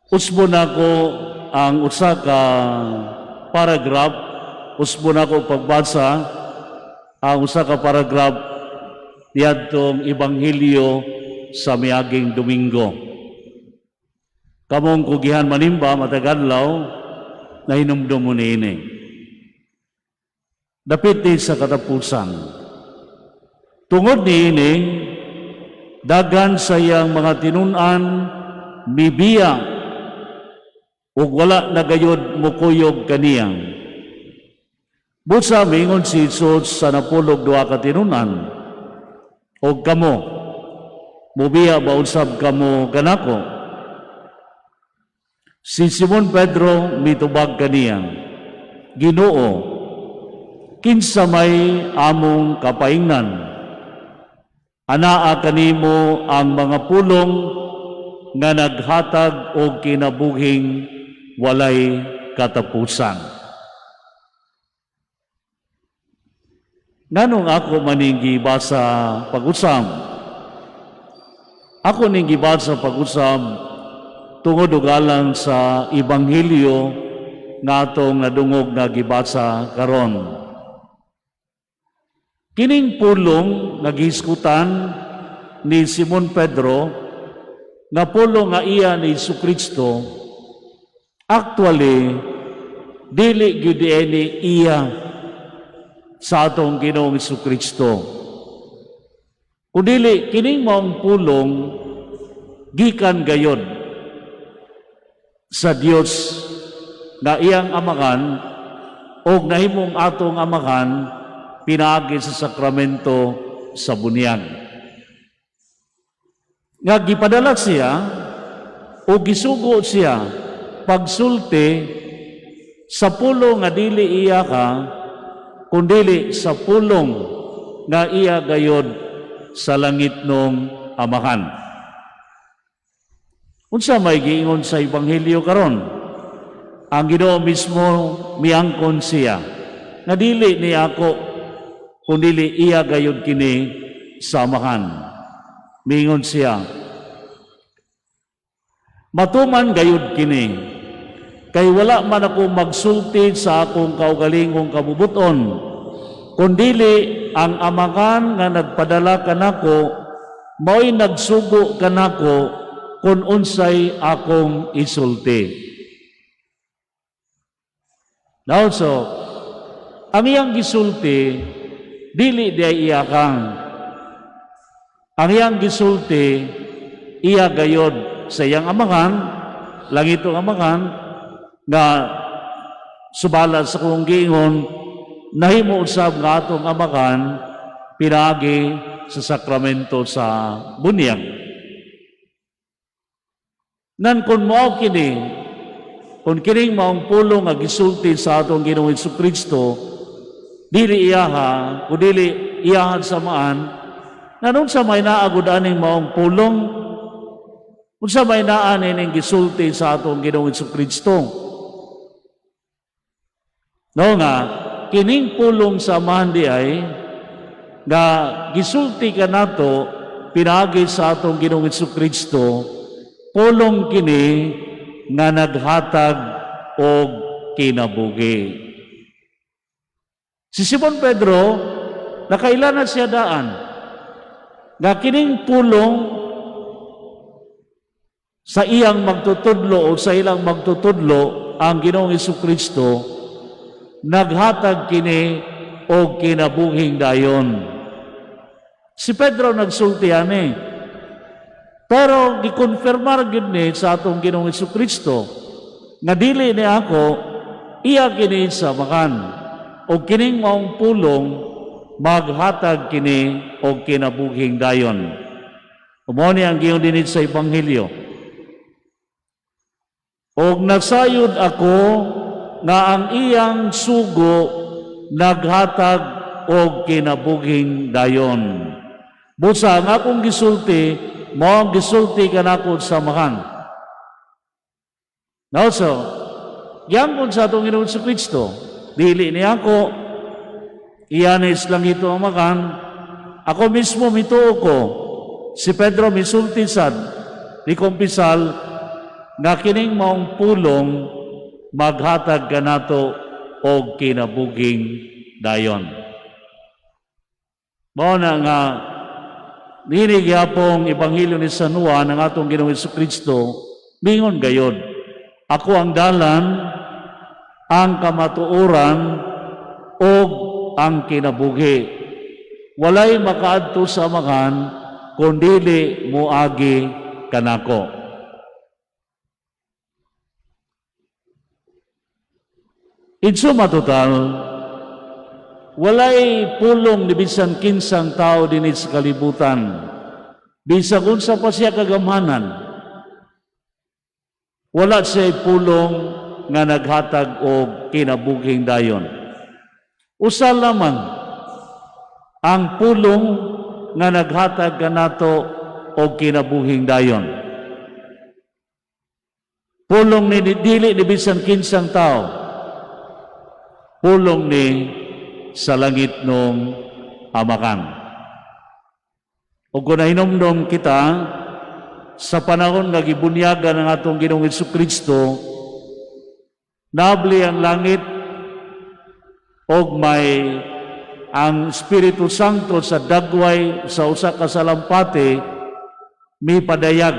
Usbon nako ang usa ka paragraph, usbon nako pagbasa ang usa ka paragraph niadtong Ebanghelyo sa miaging Domingo. Kamong kugihan manimba matag adlaw, nahinumdum mo niini. Dapit ni sa katapusan. Tungod niini, daghan sa iyang mga tinun-an mibiya ug wala na gayod mukuyog kaniya. Busa mingon si Jesus sa 12 ka tinun-an, "Og kamo, mubiya ba usab kamo kanako?" Si Simon Pedro mitubag kaniya, "Ginoo, kinsa may among kapaingnan? Anaa kanimo ang mga pulong nga naghatag og kinabuhing walay katapusan." Nganong ako maning gibasa pag-usab? Ako ning gibasa pag-usab tungod ug alang sa Ebanghelyo nga atong nadungog nga gibasa karon. Kining pulong nga gihisgutan ni Simon Pedro nga pulong nga iya ni Kristo, actually dili gyud ini iya sa atong Ginoong Kristo. Kundili kining maong pulong gikan gayod sa Dios nga iyang Amahan og nahimong atong Amahan pinaagi sa sakramento sa bunyag. Nga gipadala siya o gisugo siya pagsulti sa pulong nga dili iya ka, kundili sa pulong nga iya gayod sa langitnong Amahan. Unsa may giingon sa Ebanghelyo karon? Ang Ginoo mismo miangkon siya nga dili ni ako, kundili iya gayod kini sa Amahan. Miingon siya, "Matuman gayod kini, kay wala man ako magsulti sa akong kaugalingong kabubuton, kundili ang Amahan nga nagpadala kanako mao'y nagsugo kanako kung unsay akong isulti." Now, so, ang iyang gisulti, dili di iya kang. Ang iyang gisulti, iya gayod sa iyang Amahan, langitong Amahan, nga subala sa kong giingon, nahimo usab nga atong Amahan pinaagi sa sakramento sa bunyag. Nan kung mao kini, kung kining maong pulong nga gisulti sa atong Ginoong Kristo, dili iyaha, kung dili iyahan sa Amahan, nganong sa may naagod aning maong pulong, unsa may naa ning gisulti sa atong Ginoong Kristo? No nga, kining pulong sa Amahan di ay, nga gisulti kanato, pinaagi sa atong Ginoong Kristo, pulong kini nga naghatag og kinabuhi. Si Simon Pedro, nakaila na siya daan nga kining pulong sa iyang magtutudlo o sa ilang magtutudlo ang Ginoong Kristo, naghatag kini og kinabuhing dayon. Si Pedro nagsulti ani. Pero gikonfirmar gyud ni sa atong Ginoong Kristo nga dili ni ako, iya kini sa Amahan. Og kining maong pulong maghatag kini og kinabuhing dayon. Mao ni ang giingon dinhi sa Ebanghelyo. "Og nasayod ako nga ang iyang sugo naghatag og kinabuhing dayon. Busa ang akong gisulti, mao ang gisulti kanako sa Amahan." Now so, giangkon sa atong Ginoong Kristo, dili ni ako, iya ni sa langitnong Amahan, ako mismo mituo ko. Si Pedro misulti sad, ni kumpisal. nga kining maong pulong maghatag kanato og kinabuhing dayon. Mao na nga niini gihapong Ebanghelyo ni San Juan, ang atong Ginoong Kristo mingon gayod, "Ako ang dalan, ang kamatuoran ug ang kinabuhi. Walay makaadto sa Amahan kun dili moagi kanako." In suma total, walay pulong ni bisan kinsang tao dinhi sa kalibutan. Bisan unsa pa siya kagamhanan, wala siya pulong nga naghatag og kinabuhing dayon. Usa lamang ang pulong nga naghatag kanato og kinabuhing dayon. Pulong ni dili ni bisan kinsang tao. Pulong ni sa langit nung Amahan. O kung nahinomdom kita sa panahon nga gibunyagan ang atong Ginoong Kristo, nabli ang langit og may ang Espiritu Santo sa dagway sa usa ka salampati mipadayag,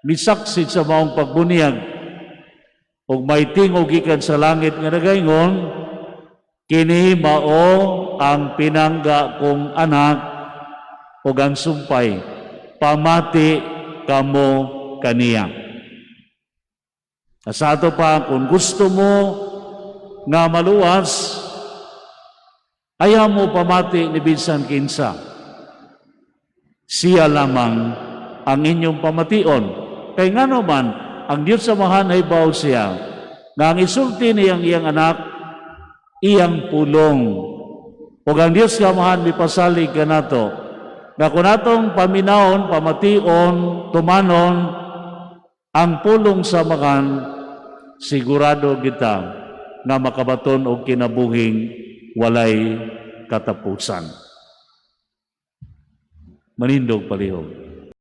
misaksi sa maong pagbunyag, ug may tingog gikan sa langit nga nagaingon, "Kini mao ang pinangga kong anak ug ang sumpay, pamati kamo kaniya." Sa ato pa, kung gusto mo nga maluwas, ayaw mo pamati ni bisan kinsa. Siya lamang ang inyong pamation. Kay ngano man, ang Diyos Amahan ay baw siya nga ang isulti niyang iyang anak, iyang pulong. Ug ang Diyos Amahan mipasalig kanato nga kung atong paminawon, pamation, tumanon ang pulong sa Amahan, sigurado kita nga makabaton og kinabuhing walay katapusan. Manindog palihog.